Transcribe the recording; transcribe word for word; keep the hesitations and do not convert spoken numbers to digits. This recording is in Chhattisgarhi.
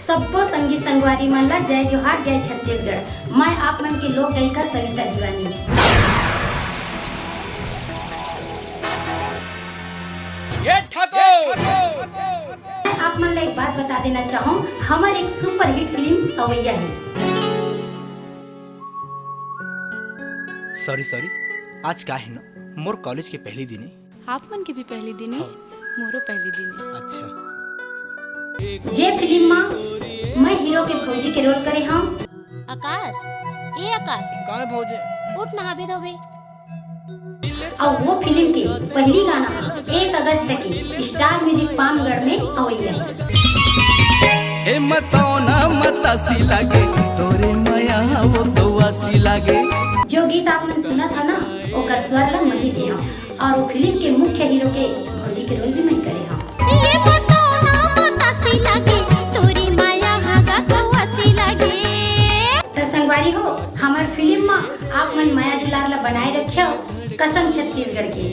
सब्बो संगी संगवारी मन ला जय जोहार, जय छत्तीसगढ़। मैं आप मन के लोक गायिका सविता दीवानी। ये ठाकुर। मैं आप मन ला एक बात बता देना चाहूँ, हमर एक सुपरहिट फिल्म अवैया है। सॉरी सॉरी, आज का है ना, मोर कॉलेज के पहली दिन है। आप मन के भी पहली दिन है। मोरो पहली दिन है। अच्छा। जे फिल्म मा मैं हीरो के भौजी के रोल करे हूँ। आकाश, ए आकाश, काय भौजी? उठ, नहाबे धोबे। और वो फिल्म के पहली गाना एक अगस्त के स्टार म्यूजिक पामगढ़ में अवैया है। ए मतौना मतासी लागे, तोरे मया वो गौआसी लागे। जो गीत आप मन सुनत हा ना, ओकर स्वर ला मैं ही दे हूँ और वो फिल्म के मुख्य हीरो के भौजी के रोल भी मैं करे हूँ। ये मतौना मतासी लागे, तोरी माया हागा कौआसी लागे। तो संगवारी हो, हमार फिल्म मा आप मन मया दुलार ला बनाए रखियो, कसम छत्तीसगढ़ के।